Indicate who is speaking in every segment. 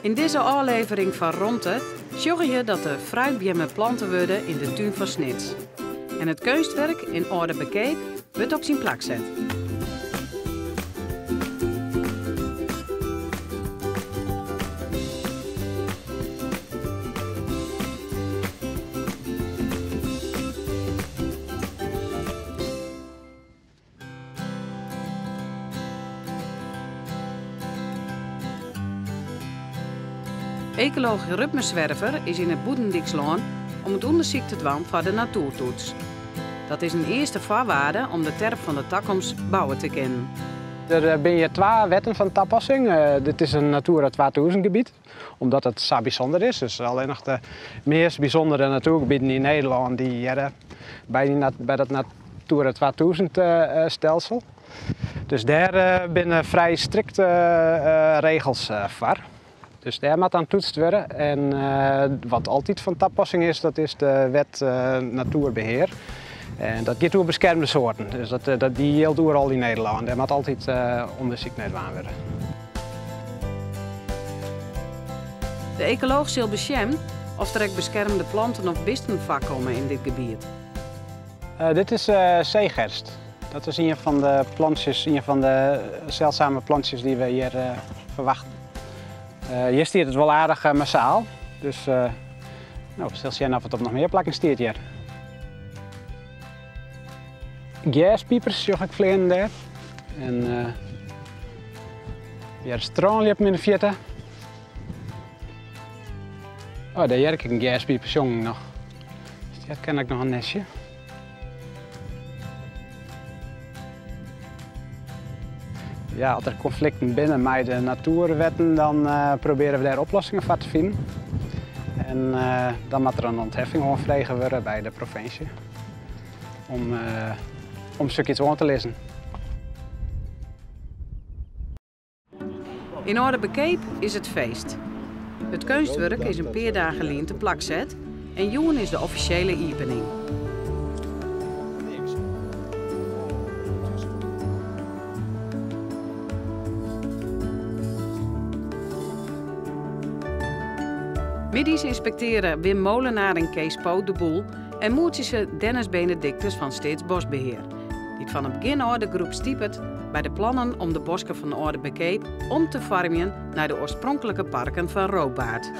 Speaker 1: Yn dizze ôflevering fan Romte sjogge je dat de fruitbeammen plante wurde yn de tún fan Snits. En it keunstwurk yn Alde Bekeap wurdt op syn plak set. Ekolooch Rutmer Zwerver is yn it Bûtendykslân om it ûndersyk te dwaan foar de natoertoets. Dat is in earste foarwaarde om de terp fan de takomst bouwe te kinnen.
Speaker 2: Der binne hjir twa wetten fan tapassing. Dit is in Natura 2000 gebiet, omdat it sa bysûnder is. Dus allinnich de meast bysûndere natoergebieten yn Nederlân dy hearre by dat Natura 2000 stelsel. Dus dêr binne frij strikte regels foar. Dus dêr moat dan toetst wurde. En wat altyd fan tapassing is, dat is de wet natoerbehear. En dat giet oer beskermde soarten. Dus dat, dy jildt oeral yn Nederlân. Dêr moat altyd ûndersyk nei dwaan wurde.
Speaker 1: De ekolooch sil besjen oft der ek beskermde planten of bisten foarkomme yn dit gebiet.
Speaker 2: Dit is seegerst. Dat is ien fan de plantsjes, ien fan de seldsame plantsjes dy't we hjir ferwachten. Hjir stiet it wol aardich massaal, dus no, we sille sjen oft it op noch mear plakken stiet hjir. Gerspipers sjoch ik fleanen dêr. En hjir strânljippen yn de fierte. Oh, dêr hear ik in gerspiper sjongen noch. Dus dêr ken ik noch in nestje. Ja, as der konflikten binne mei de natoerwetten, dan probearje we dêr oplossingen foar te finen. En dan moat der in ûntheffing oanfrege wurde by de provinsje om, om sok iets oan te lizzen.
Speaker 1: Yn Alde Bekeap is it feest. It keunstwurk is in pear dagen lyn te plak set en jûn is de offisjele iepening. Middeis ynspektearje Wim Molenaar en Kees Poot de boel en moetsje se Dennis Benedictus fan Steatsboskbehear, dy't fan it begjin ôf de groep stipet by de plannen om de bosken fan Alde Bekeap om te foarmjen nei de oarspronklike parken fan Roodbaard.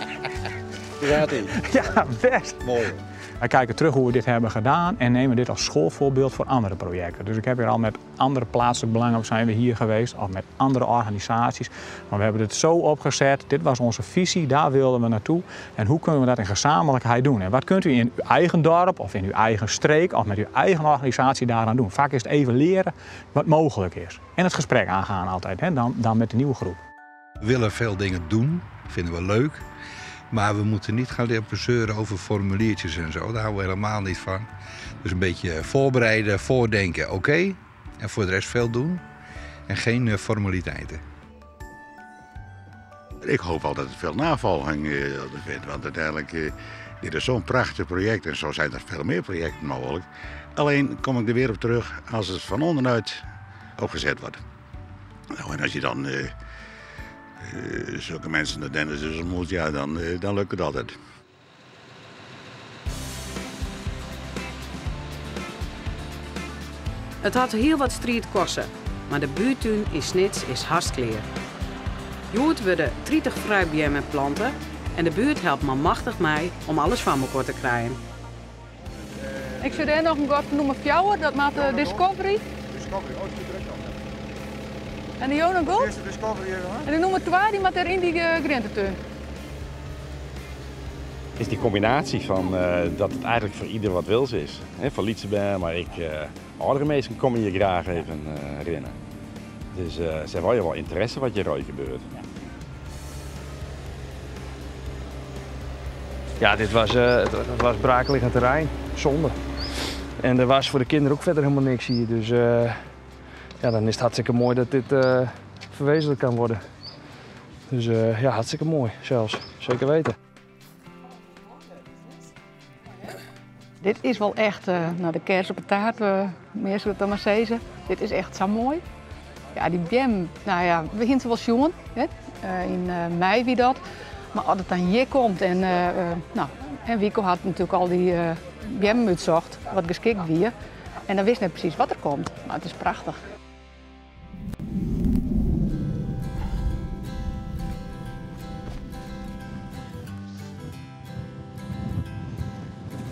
Speaker 3: Ja, best.
Speaker 4: Mooi.
Speaker 3: Wij kijken terug hoe we dit hebben gedaan en nemen dit als schoolvoorbeeld voor andere projecten. Dus ik heb hier al met andere plaatselijke belangen zijn we hier geweest, of met andere organisaties. Maar we hebben het zo opgezet, dit was onze visie, daar wilden we naartoe. En hoe kunnen we dat in gezamenlijkheid doen? En wat kunt u in uw eigen dorp of in uw eigen streek of met uw eigen organisatie daaraan doen? Vaak is het even leren wat mogelijk is. En het gesprek aangaan altijd, hè, dan met de nieuwe groep.
Speaker 4: We willen veel dingen doen, vinden we leuk. Maar we moeten niet gaan leren zeuren over formuliertjes en zo. Daar houden we helemaal niet van. Dus een beetje voorbereiden, voordenken, oké. En voor de rest veel doen. En geen formaliteiten.
Speaker 5: Ik hoop wel dat het veel navolging vindt. Want uiteindelijk, dit is zo'n prachtig project. En zo zijn er veel meer projecten mogelijk. Alleen kom ik er weer op terug als het van onderuit opgezet wordt. Nou, en als je dan zulke mensen de Dennis dus ontmoet, ja, dan lukt het altijd.
Speaker 1: It hat hiel wat striid koste, mar de buerttún yn Snits is hast klear. Hjoed wurde 30 fruitbeammen plante en de buert helpt manmachtich mei om alles foar mekoar te krijen.
Speaker 6: Ik sil dêr noch in gat nûmer 4, dat moat de Discovery.
Speaker 7: Discovery, oh, die direkt al.
Speaker 6: En de Jonan Gold?
Speaker 7: De eerste Discovery even, hè?
Speaker 6: En de nûmer 2 die moat dêr yn dy grientetún.
Speaker 8: Het is die combinatie van dat het eigenlijk voor ieder wat wils is. Hè, voor lytse bern, mar ek âldere minsken komme hjir graach even rinnen. Dus se hawwe wol ynteresse wat hjir gebeurt.
Speaker 9: Ja, dit was, het was braakliggend terrein, zonde. En er was voor de kinderen ook verder helemaal niks hier. Dus ja, dan is het hartstikke mooi dat dit verwezenlijkt kan worden. Dus ja, hartstikke mooi zelfs, zeker weten.
Speaker 6: Dit is wel echt nou, de kers op de taart, mear soe it dan mar sizze. Dit is echt sa moai. Ja, dy beam, nou ja, we hiene se wol sjoen, hè. Yn mei wie dat. Mar as it dan hjir komt en, no, en Wico hat natuerlik al dy beammen útsocht wat geskikt wie. En dan wist net presys wat der komt, mar it is prachtich.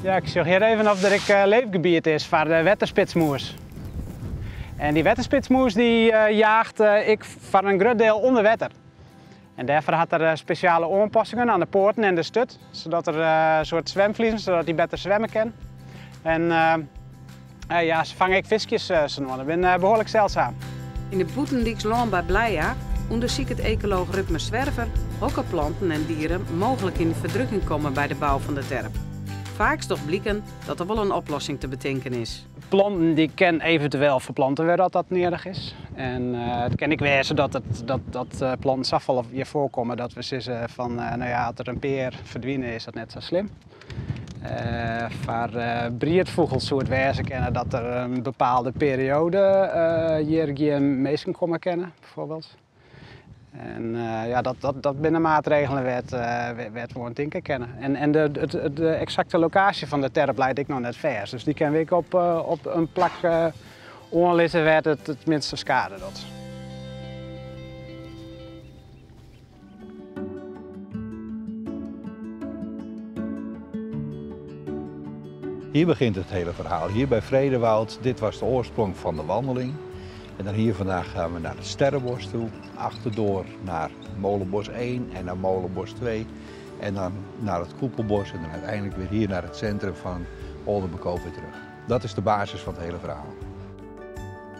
Speaker 2: Ja, ik sjoch hjir even of der ek leefgebiet is foar de wetterspitsmûs. En dy wetterspitsmûs dy jaacht ek foar in grut diel ûnder wetter. En dêrfoar hat er spesjale oanpassingen oan de poaten en de sturt, sadat er in soart swimfliezen, sadat hy better swimme kin. En ja, se fange ek fiskjes sa no en dan, binne behoarlik seldzaam.
Speaker 1: Yn it bûtendyks lân by Blija ûndersiket ekolooch Rutmer Zwerver hokker planten en dieren mooglik yn ferdrukking komme by de bou fan de terp. Faaks docht bliken dat der wol in oplossing te betinken is.
Speaker 2: Planten dy kin eventueel ferplante wurde as dat nedich is. En it kin ek wêze dat it, dat, dat planten safolle hjir foarkomme dat we sizze fan no ja, as der in pear ferdwine is dat net sa slim. Foar briedfûgels soe it wêze kinne dat der in bepaalde perioade hjir gjin minsken komme kinne, bijvoorbeeld. En ja, dat binne maatregelen wêr't we oan tinke kinne. En de eksakte lokaasje fan de terp leit ek noch net fêst. Dus dy kinne we ek op in plak oanlizze wêr't it it minste skade docht.
Speaker 4: Hier begint het hele verhaal. Hier bij Vredewoud, dit was de oorsprong van de wandeling. En dan hier vandaag gaan we naar het Sterrenbos toe, achterdoor naar Molenbos 1 en naar Molenbos 2. En dan naar het Koepelbos en dan uiteindelijk weer hier naar het centrum van Oldebekoop weer terug. Dat is de basis van het hele verhaal.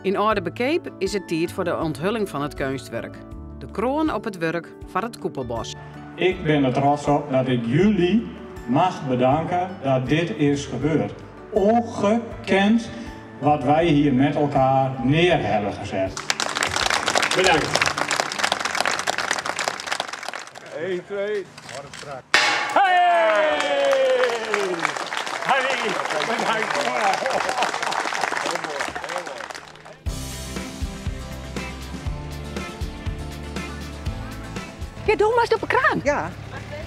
Speaker 1: Yn Oldebekeap is it tiid foar de ûnthulling fan it keunstwurk. De kroan op it wurk foar it Koepelbos.
Speaker 3: Ik ben er trots op dat ik jullie mag bedanken dat dit is gebeurd. Ongekend wat wij hier met elkaar neer hebben gezet. Bedankt.
Speaker 7: 1, 2,
Speaker 3: Hey! Hey! Bedankt.
Speaker 6: Ja, doe maar op de kraan.
Speaker 10: Ja.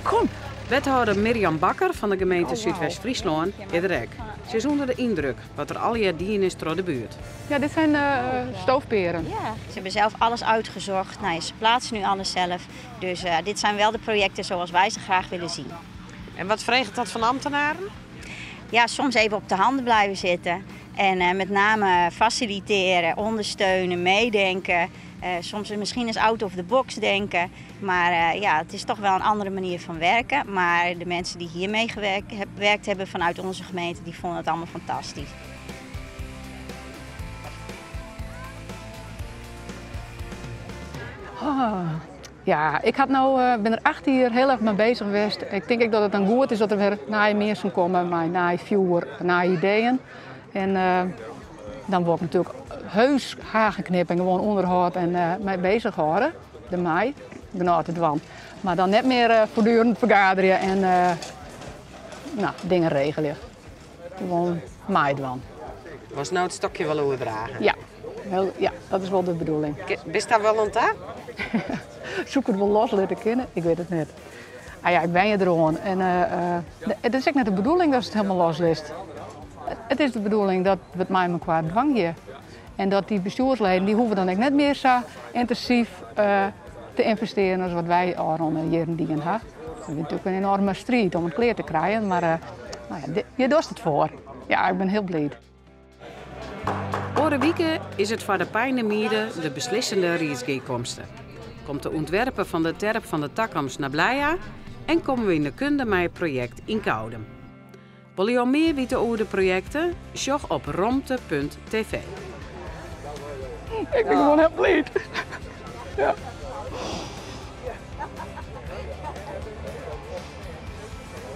Speaker 6: Kom.
Speaker 1: Wethâlder Mirjam Bakker fan de gemeente
Speaker 6: Oh, wauw.
Speaker 1: Súdwest-Fryslân is der ek. Se is ûnder de yndruk wat der allegear dien is troch de buert.
Speaker 6: Ja, dit zijn stoofperen.
Speaker 11: Ja, ze hebben zelf alles uitgezocht. Nou, ze plaatsen nu alles zelf. Dus dit zijn wel de projecten zoals wij ze graag willen zien.
Speaker 10: En wat vreegt dat van ambtenaren?
Speaker 11: Ja, soms even op de handen blijven zitten. En met name faciliteren, ondersteunen, meedenken. Soms misschien eens out of the box denken. Maar ja, het is toch wel een andere manier van werken. Maar de mensen die hier meegewerkt hebben vanuit onze gemeente, die vonden het allemaal fantastisch.
Speaker 6: Oh. Ja, ik had nou, ben er 8 jaar heel erg mee bezig geweest. Ik denk ook dat het dan goed is dat er weer nieuwe mensen komen, met nieuwe vuur, nieuwe ideeën. En dan word ik natuurlijk heus hagenknip en gewoon onderhoud en mee bezighouden. De mei, genot het wan. Maar dan net meer voortdurend vergaderen en dingen regelen. Gewoon meidwan.
Speaker 10: Was nou het stokje wel overdragen?
Speaker 6: Ja, heel, ja, dat is wel de bedoeling.
Speaker 10: Bist daar wel aan toe?
Speaker 6: Zoek het wel los laten kennen? Ik weet het niet. Ah ja, ik ben je er gewoon. En het is ook net de bedoeling dat het helemaal los ligt. Het is de bedoeling dat we het mij elkaar dwang hier. En dat die bestuursleden, die hoeven dan ook net meer zo intensief te investeren als wat wij al rond de jaren dingen hebben. Het is natuurlijk een enorme strijd om het kleer te krijgen, maar je doet het voor. Ja, ik ben heel blij.
Speaker 1: Oare wike is it foar de Peinder de beslissende riedsgearkomste. Komt de ûntwerper fan de terp fan de takomst nei Blija en komme we yn de kunde mei it projekt yn Koudum. Wolle jo mear witte oer de projekten? Sjoch op romte.tv.
Speaker 6: Ik ben gewoon heel blij. Ja.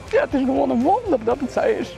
Speaker 6: Ja, het is gewoon een wonder dat het zo is.